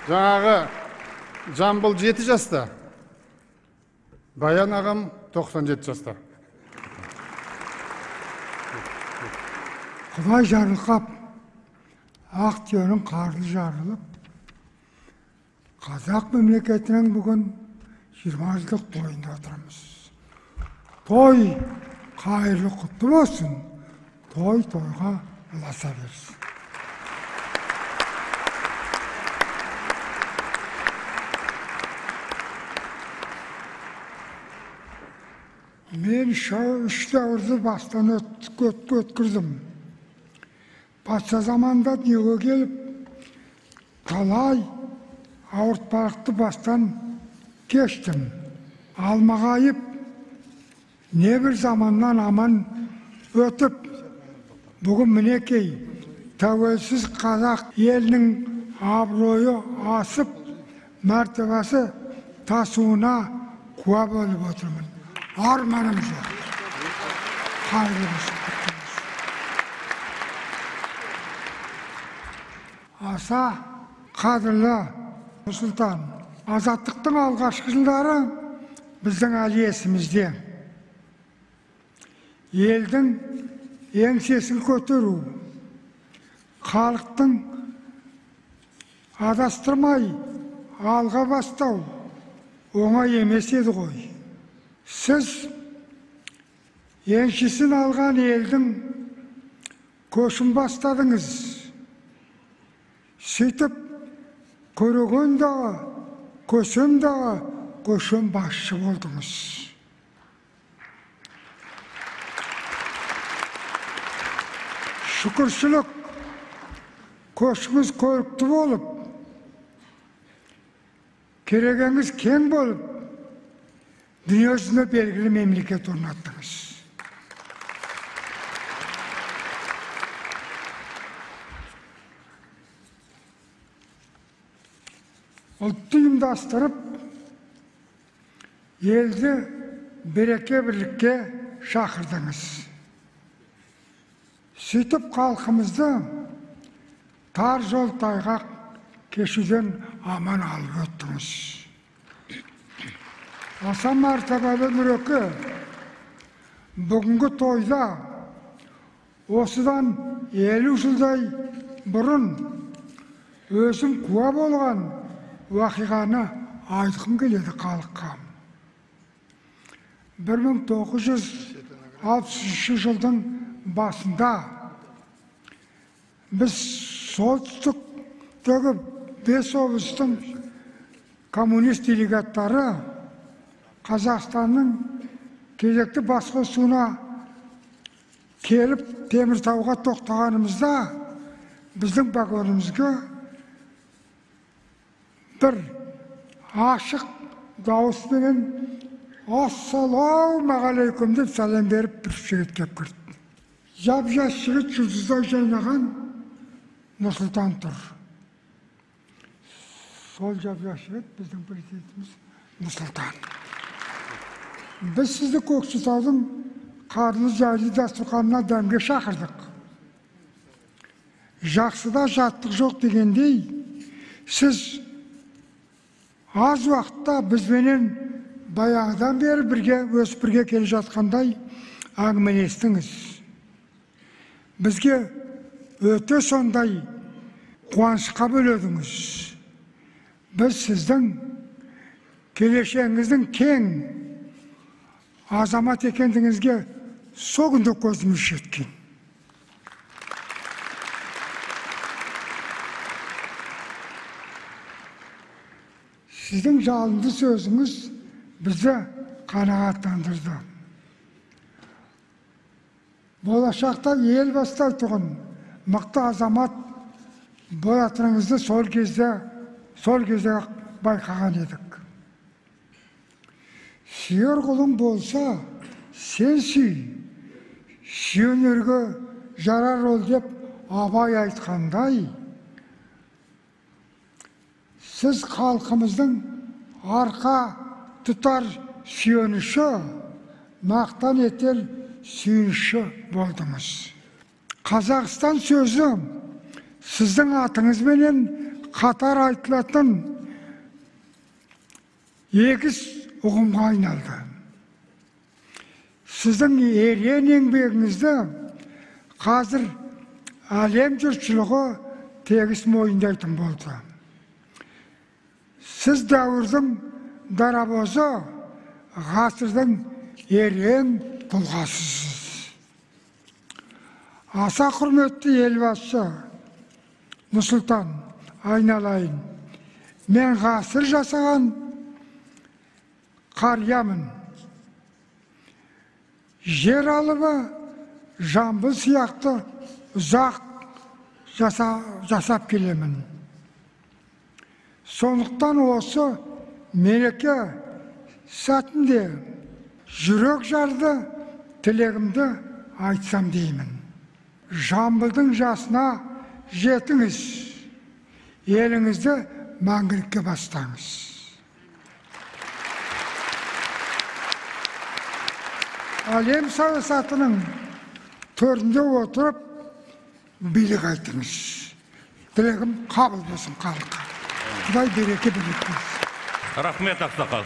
Жаңағы Жамбыл 7 жаста, Баян ағам 97 жаста. Құдай жарылқап, ақ түйенің қарны жарылып, Қазақ мемлекетінің бүгін 20 жылдық тойында отырмыз. Той қайырлы құтты болсын, той тойға ұласа берсін. Мен үш дәуірді бастан өткіздім. Патша заманында дүниеге келіп, талай ауыртпалықты бастан кештім. Алмағайып, небір заманнан аман өтіп, бүгін мінекей тәуелсіз қазақ елінің абыройы асып, мәртебесі тасуына куә болып отырмын. Арманым жоқ. Қайырлы болсын. Аса қадірлі Нұрсұлтан, азаттықтың алғашқы жылдары біздің әлі есімізде. Елдің еңсесін көтеру, халықтың адастырмай алға бастау оңай емес еді ғой. Сіз еншісін алған елдің көшін бастадыңыз. Сөйтіп, көреген дағы, көсем дағы, көшен басшы болдыңыз. Шүкіршілік, көшіңіз көрікті болып, керегеңіз кең болып, дүниежүзіне белгілі мемлекет орнаттыңыз. Ұлтты ұйымдастырып, елді береке бірлікке шақырдыңыз. Сөйтіп халқымызды тар жол тайғақ кешуден аман алып өттіңіз. Аса мәртебелі Нұреке, бүгінгі тойда осыдан 50 жылдай бұрын өзім куә болған уақиғаны айтқым келеді халыққа. 1963 жылдың басында біз солтүстіктегі 5 облыстың коммунист делегаттары Қазақстанның кезекті басқосуына келіп Теміртауға тоқтағанымызда біздің вагонымызға бір ашық дауыспенен ассалаумағалейкум деп сәлем беріп бір жігіт келіп кірді. Жап-жас жігіт, жұлдыздай жайнаған Нұрсұлтан тұр. Сол жап-жас жігіт біздің президентіміз Нұрсұлтан. Біз сізді Көкшетаудың қарлы жайлы дастарханына дәмге шақырдық. Жақсыда жаттық жоқ дегендей, сіз аз уақытта бізбенен баяғыдан бері бірге өсіп бірге келе жатқандай әңгімелестіңіз. Бізге өте сондай қуанышқа бөледіңіз. Біз сіздің келешегіңіздің кең азамат екендігіңізге сол күнде көзіміз жеткен. Сіздің жалынды сөзіңіз бізді қанағаттандырды. Болашақта ел бастайтұғын мықты азамат болатыныңызды сол кезде байқаған едік. Сүйер құлың болса, сен сүй, сүйенерге жарар ол деп Абай айтқандай, сіз халқымыздың арқа тұтар сүйеніші, мақтан етер сүйінші болдыңыз. Қазақстан сөзі сіздің атыңызбенен қатар айтылатын егіз ұғымға айналды. Сіздің ерен еңбегіңізді қазір әлем жұртшылығы тегіс мойындайтын болды. Сіз дәуірдің дарабозы, ғасырдың ерен тұлғасысыз. Аса құрметті Елбасы Нұрсұлтан, айналайын, мен ғасыр жасаған қариямын. Жер алыбы Жамбыл сияқты ұзақ жасап келемін. Сондықтан осы мереке сәтінде жүрек жарды тілегімді айтсам деймін. Жамбылдың жасына жетіңіз, еліңізді мәңгілікке бастаңыз. Әлем саясатының төрінде отырып билік айтыңыз. Тілегім қабыл болсын халыққа. Құдай береке берсін. Рахмет, ақсақал.